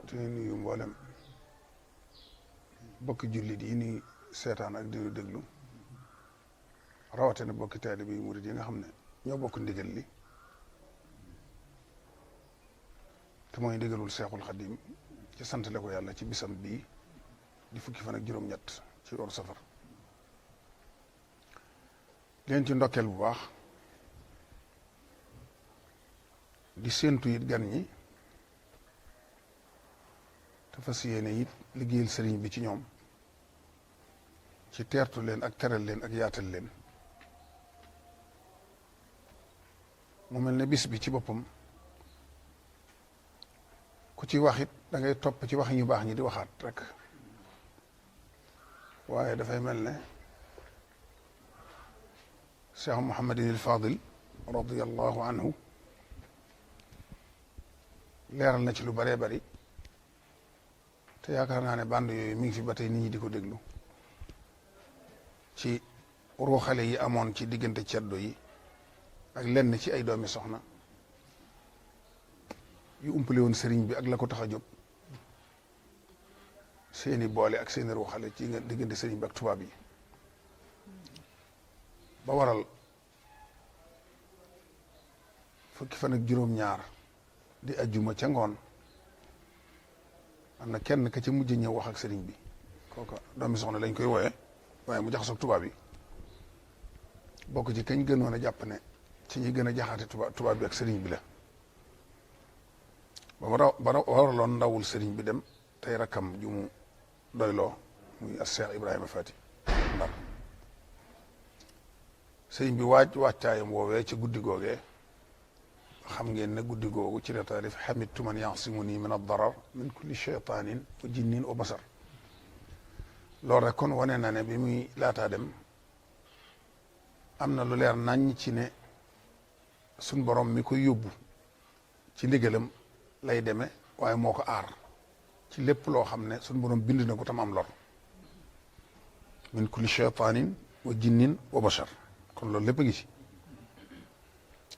te nuyu mboolem bokki jullit yi ni seetaan ak di déglu rawatina bokki taalibe yi murid yi nga xam ne ñoo bokk ndigal li te mooy ndigalul Seexul Xadim ci santale ko yàlla ci bisam bii di fukki fan ak juróom-ñett ci weeru safar leen ci ndokkeel bu baax di séentu it gan ñi te fas yéene it liggéeyal sëriñ bi ci ñoom ci teertu leen ak teral leen ak yaatal leen mu mel ne bis bi ci boppam ku ci wax it da ngay topp ci wax ñu baax ñi di waxaat rek waaye dafay mel ne Cheikh Mouhamadin il Fadil radiyallahu anhu leeral na ci lu baree bari te yaakaar naa ne band yooyu mi ngi fi ba tey nit ñi di ko déglu ci ruuxale yi amoon ci diggante ceddo yi ak lenn ci ay doomi soxna yu umpale woon sëriñ bi ak la ko tax a jóg seeni boole ak seeni ruuxale ci diggante sëriñ bi ak tubaab yi ba waral fukki fan ak juróom-ñaar di ajjuma ca ngoon am na kenn ka ca mujj ñëw wax ak sëriñ bi kooka doomi soxna lañ koy wooye waaye mu jaxasoo tubaab yi bokk ci kañ gënoon a jàpp ne ci ñi gën a jaxaate tubaab bi ak sëriñ bi la ba waraloon ndawul sëriñ bi dem tey rakkam ju mu doyloo muy as Cheikh Ibrahima Fati Ndar sëriñ bi wàccaayam woowee ci guddi googee xam ngeen ne guddi googu ci la taalif hamidtu man yasimuni min ad-darar min kulli shaytanin wa jinnin wa basar loolu rek kon wane na ne bi muy laataa dem am na lu leer naññ ci ne suñ borom mi koy yóbbu ci ndigalam lay demee waaye moo ko aar ci lépp loo xam ne suñ borom bind na ko tam am lor min kulli shaytanin wa jinnin wa basar kon loolu lépp a ngi ci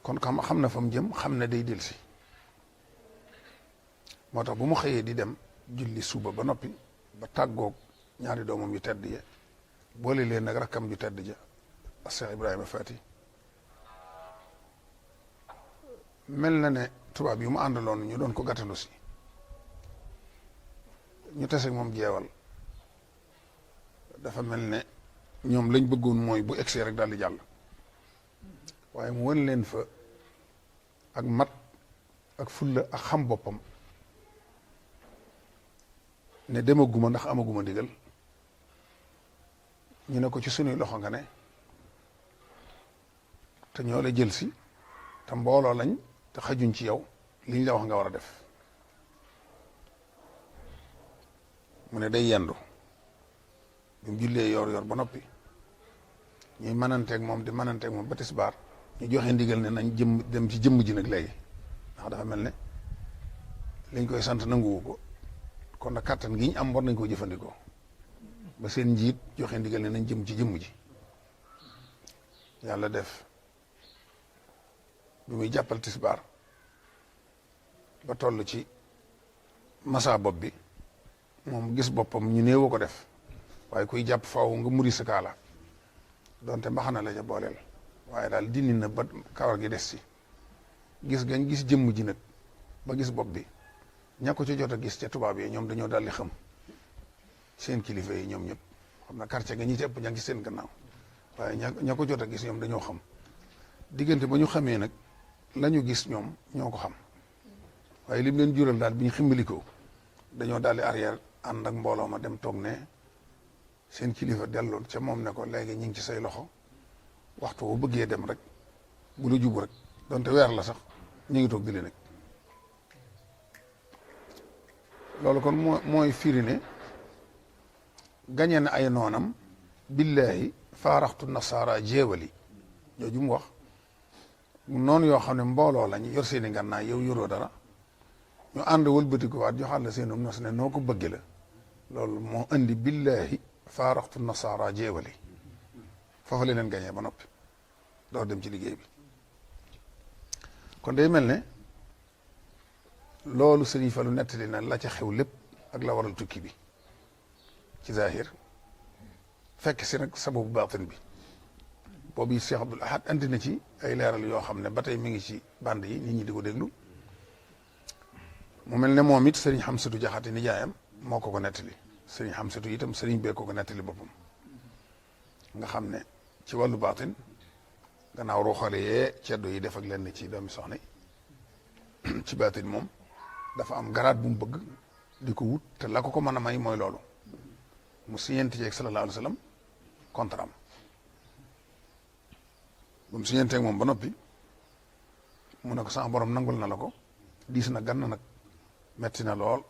kon xam na fa mu jëm xam ne day delsi moo tax bu mu xëyee di dem julli suba ba noppi ba tàggoog ñaari doomam yu tedd ya boole leen nag rakkam ju tedd ja Cheikh Ibrahima Fati mel na ne tubaab yi mu àndaloon ñu doon ko gàttandu si ñu tase moom jeewal dafa mel ne ñoom lañ bëggoon mooy bu egsee rek daal di jàll waaye mu wan leen fa ak mat ak fulla ak xam boppam ne demaguma ndax amaguma ndigal ñu ne ko ci sunuy loxo nga ne te ñoo la jël si te mbooloo lañ te xajuñ ci yow liñ la wax nga war a def mu ne day yendu bi mu jullee yor ba noppi ñuy mananteeg moom di mananteeg moom ba tisbaar ñu joxe ndigal ne nañ dem ci jëmm ji nag léegi ndax dafa mel ne liñ koy sant nanguwu ko kon nag kàttan gi ñu am war nañ koo jëfandikoo ba seen njiit joxe ndigal ne nañ jëm ci jëmm ji yàlla def bi muy jàppal tisbaar ba toll ci masa bopp bi moom gis boppam ñu néew ko def waaye kuy jàpp faaw nga muri sa kaala donte mbaxana la ca booleel waaye daal dindi na ba kawar gi des ci gis gañ gis jëmm ji nag ba gis bopp bi ña ko ca jot a gis ca tubaab yi ñoom dañoo daal di xam seen kilifa yi ñoom ñëpp xam na quartier ga ñi ci ëpp ña ngi seen gannaaw waaye ña ko jot a gis ñoom dañoo xam diggante ba ñu xamee nag la ñu gis ñoom ñoo ko xam waaye lim leen jural daal bi ñu ximbalikoo dañoo daal di arrière ànd ak mbooloo ma dem toog ne seen kilifa delloon ca moom ne ko léegi ñu ngi ci say loxo waxtu bu bëggee dem rek bu la jubu rek donte weer la sax ñu ngi toog di leen nekk loolu kon mooy firi ne gañe na ay noonam billahi faaraxtu nasaara jéewali jooju mu wax noonu yoo xam ne mbooloo lañ yor seen i ngànnaay yow yoroo dara ñu ànd wëlbatiku waat joxaat la seenum nos ne noo ko bëgge la loolu moo indi billahi faaraxtu nasaara jéewali foofu la leen gañee ba noppi door dem ci liggéey bi kon day mel ne loolu sëriñ Fallu nettali na la ca xew lépp ak la waral tukki bi ci zahir fekk si nag sababu baatin bi boobu Cheikh Abdoul Ahad andi na ci ay leeral yoo xam ne ba tey mi ngi ci band yi nit ñi di ko déglu mu mel ne moom it sëriñ Xamsatu Jaxate nijaayam moo ko nettali sëriñ Xamsatu itam sëriñ bee ko nettali boppam nga xam ne ci wàllu baatin gannaaw ruuxale yee ceddo yi def ak lenn ci doomi soxna ci baatin moom dafa am garaat bu mu bëgg di ko wut te la ko mën a may mooy loolu mu siñeenti ceeg sallallahu alayhi wa sallam contrat am ba mu siñeenteeg moom ba noppi mu ne ko sax borom nangul na la ko diis na gann nag metti na lool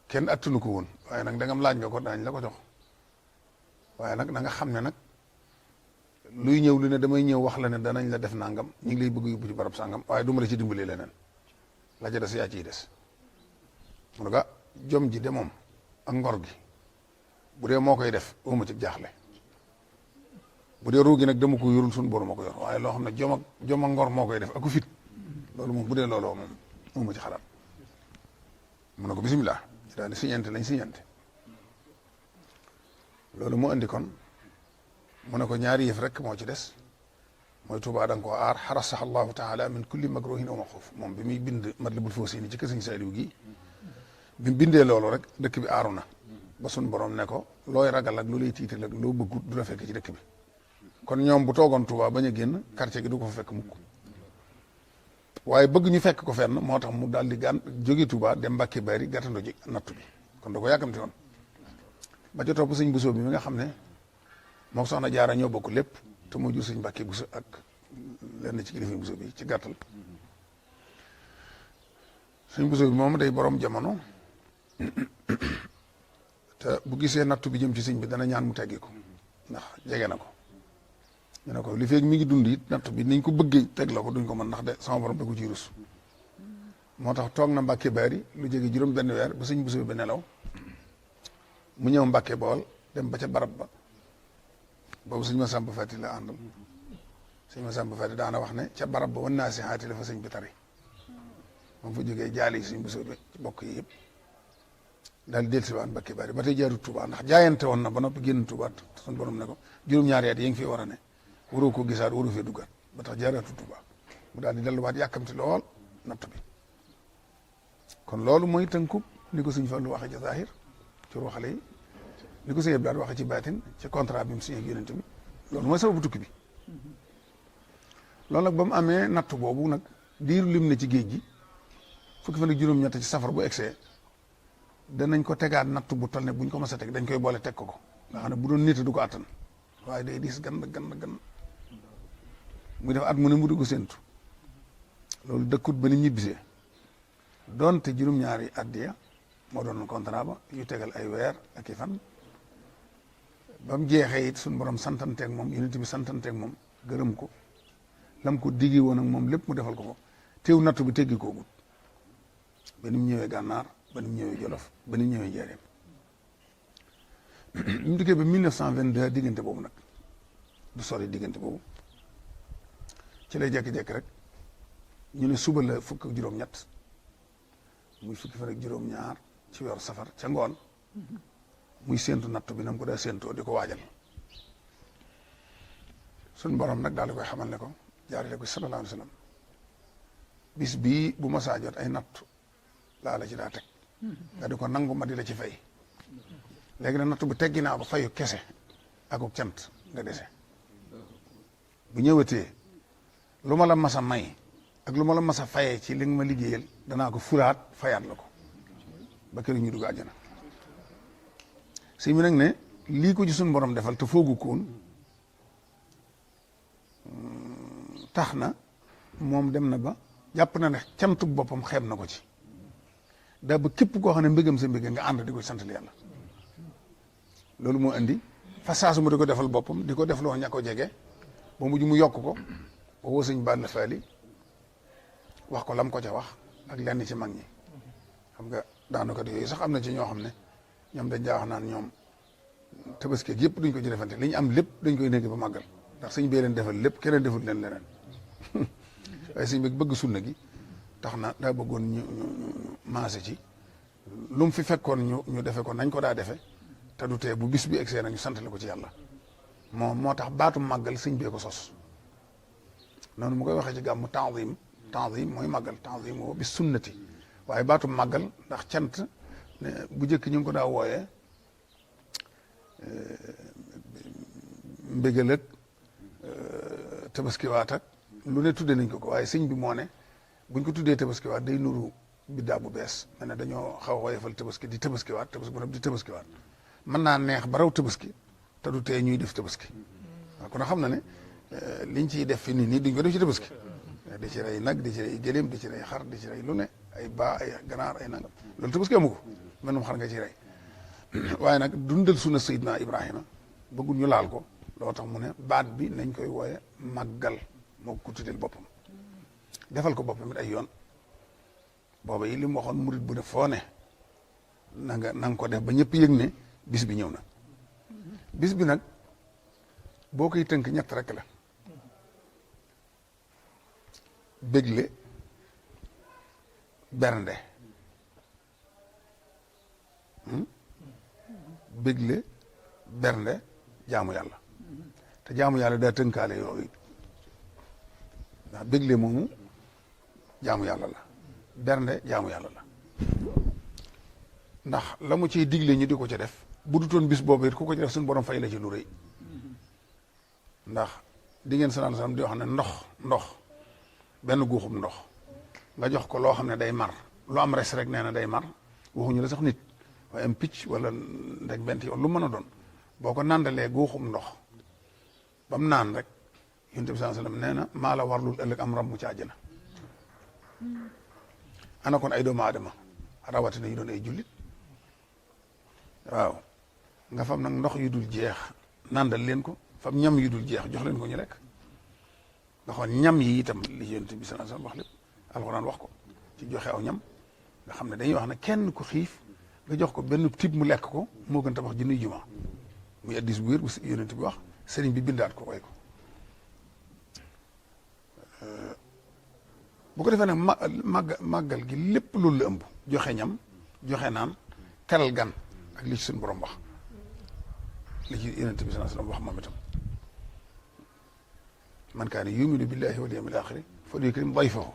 kenn attunu ko woon waaye nag dangam laaj nga ko daañ la ko jox waaye nag na nga xam ne nag luy ñëw lu ne damay ñëw wax la ne danañ la def nangam ñu ngi lay bëgg yóbbu ci barab sangam waaye du ma la ci dimbali leneen la ca des yaa ciy des mu ne ko jom ji de moom ak ngor gi bu dee moo koy def uma ci jaaxle bu dee ruu gi nag dama ko yorul suñu borom ma ko yor waaye loo xam ne jom ak ngor moo koy def ak ku fit loolu moom bu dee looloo moom uma ci xalaat mu ne ko bisimilah daal di siñante lañ siñante loolu mu andi kon mu ne ko ñaari yëf rek moo ci des mooy Tuubaa da nga koo aar xarasaha allahu taala min kulli makruhin aw maxuuf moom bi muy bind Matlabul Fawzayni ci kër Sëñ Saaliw gi bi mu bindee loolu rek dëkk bi aaru na ba suñ borom ne ko looy ragal ak lu lay tiital ak loo bëggut du la fekk ci dëkk bi kon ñoom bu toogoon Tuubaa bañ a génn quartier gi du ko fa fekk mukk waaye bëgg ñu fekk ko fenn moo tax mu daal di jóge Tuubaa dem Mbàkke Bari gàttandoo ji nattu bi kon da ko yàkkamti woon ba ca topp sëñ Buso bi mi nga xam ne moo soxna Jaara ñoo bokk lépp te moo jur sëñ Mbàkke Buso ak lenn ci kilifa Buso bi ci gàttal sëñ Buso bi moom day borom jamono te bu gisee nattu bi jëm ci sëñ bi dana ñaan mu teggi ko ndax jege na ko ñu ne ko li feeg mi ngi dund it nattu bi niñ ko bëggee teg la ko duñ ko mën ndax de sama borom da ko ciy rus moo tax toog na Mbàkke Bari lu jege juróom benn weer ba sëñ Buso bi nelaw mu ñëw Mbàkke Bawol dem ba ca barab ba boobu sëñ Masamba Fati la àndal sëñ Masamba Fati daana wax ne ca barab ba wan naa si xaati la fa sëñ bi tari moom fa jógee jaali yi sëñ Buso bi ci bokk yi yëpp daal di dellusiwaat Mbàkke Bari ba tey jaaru Tuubaa ndax jaayante woon na ba noppi génn Tuubaa suñu borom ne ko juróom-ñaari at yi ngi fi war a ne waroo ko gisaat waroo fee duggaat ba tax jaaraatu Tuubaa mu daal di delluwaat yàkkamti lool natt bi kon loolu mooy tënkub ni ko sëñ Fallu waxee ci zahir ci ruuxale yi ni ko sëñ Abdu Lahat waxee ci baatin ci contrat bi mu signé ak Yonent bi loolu mooy sababu tukki bi loolu nag ba mu amee natt boobu nag diiru lim na ci géej gi fukki fan ak juróom-ñett ci safar bu egsee danañ ko tegaat natt bu toll ne buñ ko mës a teg dañ koy boole teg ko nga xam ne bu doon nit du ko attan waaye day diis gan muy def at mu ne mu dugg séntu loolu dëkkut ba ni ñibbisee doonte juróom-ñaari addiya moo doon contrat ba yu tegal ay weer ak i fan ba mu jeexee it suñu borom santanteeg moom Yonent bi santanteeg moom gërëm ko lam ko diggi woon ak moom lépp mu defal ko ko teew nattu bi teggi koo gut ba ni mu ñëwee gànnaar ba ni mu ñëwee Jolof ba ni mu ñëwee Njaaréem bi mu dikkee ba 1922 diggante boobu nag du sori diggante boobu ci lay jékki-jékki rek ñu ne suba la fukk ak juróom-ñett muy fukki fan ak juróom-ñaar ci weeru safar ca ngoon muy séentu nattu bi na mu ko daa séentoo di ko waajal suñ borom nag daal di koy xamal ne ko jaarale ko sallallahu alayhi wa sallam bis bii bu ma saa jot ay nattu laa la ci daa teg nga di ko nangu ma di la ci fay léegi nag nattu bu teggi naa ba fayu kese akuk cant nga dese bu ñëwatee lu ma la mas a may ak lu ma la mas a fayee ci li nga ma liggéeyal danaa ko fulaat fayaat la ko ba kër ñu dugg àjjana si mi nag ne lii ko ci suñu borom defal te foogu koon tax na moom dem na ba jàpp na ne cantu boppam xeeb na ko ci daa ba képp koo xam ne mbégam sa mbég nga ànd di ko sant yàlla loolu moo indi fa saasu mu di ko defal boppam di ko def loo ña ko jege ba mujj mu yokk ko ba woo sëñ Balla Faali wax ko lam ko ca wax ak lenn ci mag ñi xam nga daanaka yooyu sax am na ci ñoo xam ne ñoom dañ daa wax naan ñoom tabaski yëpp duñ ko ci defante li ñu am lépp dañ koy nekk ba màggal ndax sëñ bee leen defal lépp keneen deful leen leneen waaye sëñ bi bëgg sunna gi tax na daa bëggoon ñu maase ci lu mu fi fekkoon ñu defe ko nañ ko daa defe te du tee bu bis bi egsee nañu santale ko ci yàlla moo tax baatu màggal sëñ bee ko sos noonu mu koy waxee ci gàmmu tanzim mooy màggal tanzim woo bis sunnati waaye baatu màggal ndax cant bu njëkk ñu ngi ko daa wooyee mbégal ak tabaskiwaat ak lu ne tuddee nañ ko waaye sëñ bi moo ne buñ ko tuddee tabaskiwaat day nuru biddaa bu bees mel ne dañoo xaw a woyefal tabaski di tabaskiwaat tabaski bu ne di tabaskiwaat mën naa neex ba raw tabaski te du tee ñuy def tabaski waaw kon xam na ne liñ ciy def fi nii duñ ko def ci tabaski di ci rey nag di ci rey gëléem di ci rey xar di ci rey lu ne ay baa ay ganaar ay nangam loolu tabaski amu ko mel num xar nga ci rey waaye nag dundal sunna Seydina Ibrahima bëggul ñu laal ko loo tax mu ne baat bi nañ koy wooye màggal moo ko tuddeel boppam defal ko boppam it ay yoon booba yi li mu waxoon murit bu ne foo ne na nga ko def ba ñëpp yëg ne bis bi ñëw na bis bi nag boo koy tënk ñett rek la bégle bernde bégle bernde jaamu yàlla te jaamu yàlla daa tënkaale yooyu ndax bégle moomu jaamu yàlla la bernde jaamu yàlla la ndax la mu ciy digle ñu di ko ca def bu dutoon bis boobu it ku ko ci def suñu borom fay la ci lu rëy ndax di ngeen sanaan sanam di wax ne ndox benn guuxum ndox nga jox ko loo xam ne day mar lu am res rek nee na day mar waxuñu la sax nit waaye am picc wala ndeg bent yoon lu mën a doon boo ko nandalee guuxum ndox ba mu naan rek yonent bi sallallahu alayhi wasallam nee na maa la warlul ëllëg am ram mu ci àjjana ana kon ay doomu aadama rawatina yu doon ay jullit waaw nga fam nag ndox yu dul jeex nandal leen ko fam ñam yu dul jeex jox leen ko ñu lekk nga xool ñam yi itam li yonent bi sallallahu alayhi wasallam wax lépp alxuraan wax ko ci joxe aw ñam nga xam ne dañuy wax ne kenn ku xiif nga jox ko benn tib mu lekk ko moo gën tabax junniy juma muy addis bu wér bu yonent bi wax sëriñ bi bindaat ko way ko bu ko defee nag màggal gi lépp loolu la ëmb joxe ñam joxe naan teral gan ak li ci suñu borom wax li ci yonent bi sallallahu alayhi wasallam wax moom itam man kaana yuminu billahi wal yawmil axiri falyukrim dayfahu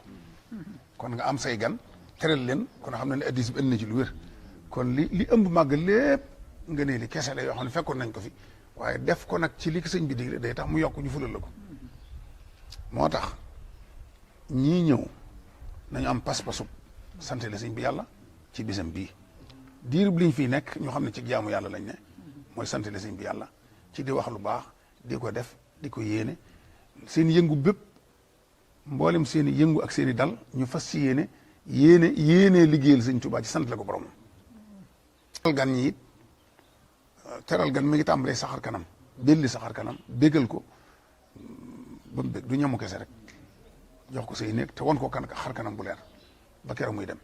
kon nga am say gan teral leen kon xam na ne addis bi ënd na ci lu wér kon li ëmb màggal lépp nga ne li kese la yoo xam ne fekkoon nañ ko fi waaye def ko nag ci li ko sëñ bi digle day tax mu yokk ñu fulal la ko moo tax ñii ñëw nañu am pas-pasu sant la sëñ bi yàlla ci bisam bii diirub liñ fii nekk ñu xam ne ci jaamu yàlla lañ ne mooy sant la sëñ bi yàlla ci di wax lu baax di ko def di ko yéene seen yëngu bépp mboolem seen i yëngu ak seen i dal ñu fas ci yéene liggéeyal sëñ Tuubaa ci sant la ko borom teral gan ñi it teral gan mi ngi tàmbalee saxar kanam belli saxar kanam bégal ko ba mu bég du ñamu kese rek jox ko say néeg te won ko kan xar kanam bu leer ba keroog muy dem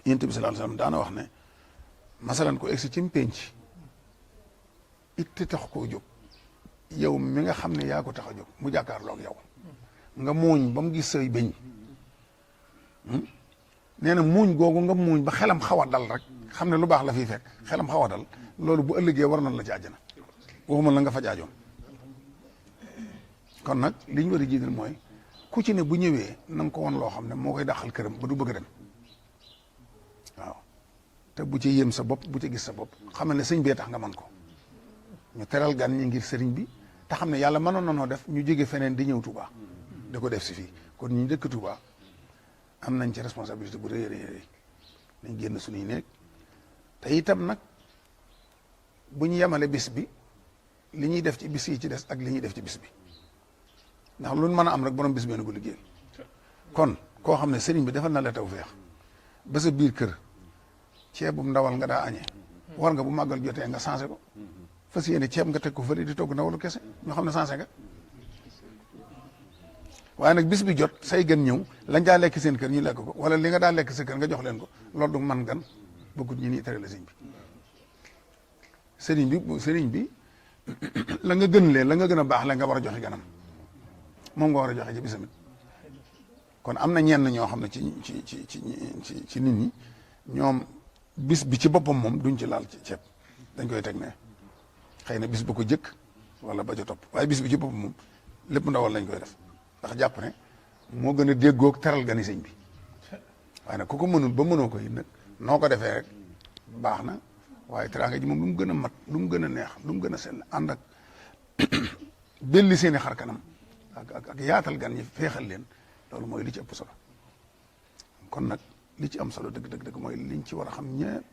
yonent bi sallallahu alayhi wasallam daana wax ne masalan ko egsi ci pénc itte tax koo jóg yow mi nga xam ne yaa ko tax a jóg mu jàkkaarloog yow nga muuñ ba mu gis say bëñ nee na muuñ googu nga muuñ ba xelam xaw a dal rek xam ne lu baax la fiy fekk xelam xaw a dal loolu bu ëllëgee war na la ci àjjana waxuma la nga fa jaajoon kon nag li ñu war a jiital mooy ku ci ne bu ñëwee na nga ko won loo xam ne moo koy dàqal këram ba du bëgg a dem waaw te bu ci yéem sa bopp bu ci gis sa bopp xam ne sëñ bee tax nga man ko ñu teral gan ñi ngir sëriñ bi te xam ne yàlla mënoon na noo def ñu jóge feneen di ñëw Touba da ko def si fii kon ñu dëkk Touba am nañ ci responsabilité bu rëy a rëy nañ génn suñuy néeg te itam nag bu ñu yemale bis bi li ñuy def ci bis yi ci des ak li ñuy def ci bis bi ndax lu mën a am rek borom bis benn gu liggéey kon koo xam ne sëriñ bi defal na la tawfeex ba sa biir kër ceebum ndawal nga daa añee war nga bu màggal jotee nga changé ko fas yéene ceeb nga teg ko fële di togg ndawalu kese ñoo xam ne changé nga waaye nag bis bi jot say gan ñëw lañ daa lekk seen kër ñu lekk ko wala li nga daa lekk sa kër nga jox leen ko loolu du man gan bëggut ñi nii tere la sëriñ bi la nga gën leen la nga gën a baax la nga war a joxe ganam moom nga war a joxe ci bisamit kon am na ñenn ñoo xam ne ci nit ñi ñoom bis bi ci boppam moom duñ ci laal ci ceeb dañ koy teg ne xëy na bis bu ko jëkk wala ba ca topp waaye bis bi ci boppam moom lépp ndawal lañ koy def ndax jàpp ne moo gën a déggoog teral gani sëñ bi waaye nag ku ko mënul ba mënoo ko it nag noo ko defee rek baax na waaye teraanga ji moom lu mu gën a mat lu mu gën a neex lu mu gën a sell ànd ak belli seeni xar kanam ak yaatal gan ñi feexal leen loolu mooy li ci ëpp solo kon nag li ci am solo dëgg mooy liñ ci war a xam ñëpp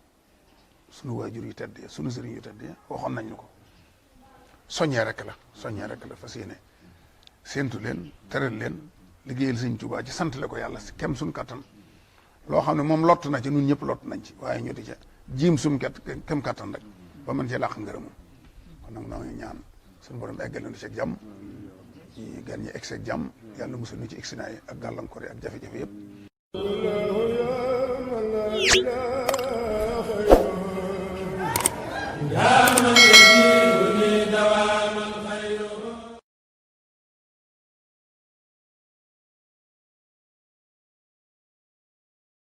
sunu waajur yu tedd sunu sëriñ yu tedd waxoon nañ ñu ko soññee rek la fas yéene séentu leen teral leen liggéeyal sëñ Tuubaa ci sant le ko yàlla si kem suñ kattan loo xam ne moom lott na ci ñun ñëpp lott nañ ci waaye ñu di ca jiim suñ kem kattan rek ba mën cee làq ngërëmam kon nag noo ngi ñaan suñu borom eggale nu ci ak jàmm ñi gan ñi egg ak jàmm yàlla musal nu ci accident yi ak gàllankoor yi ak jafe-jafe yëpp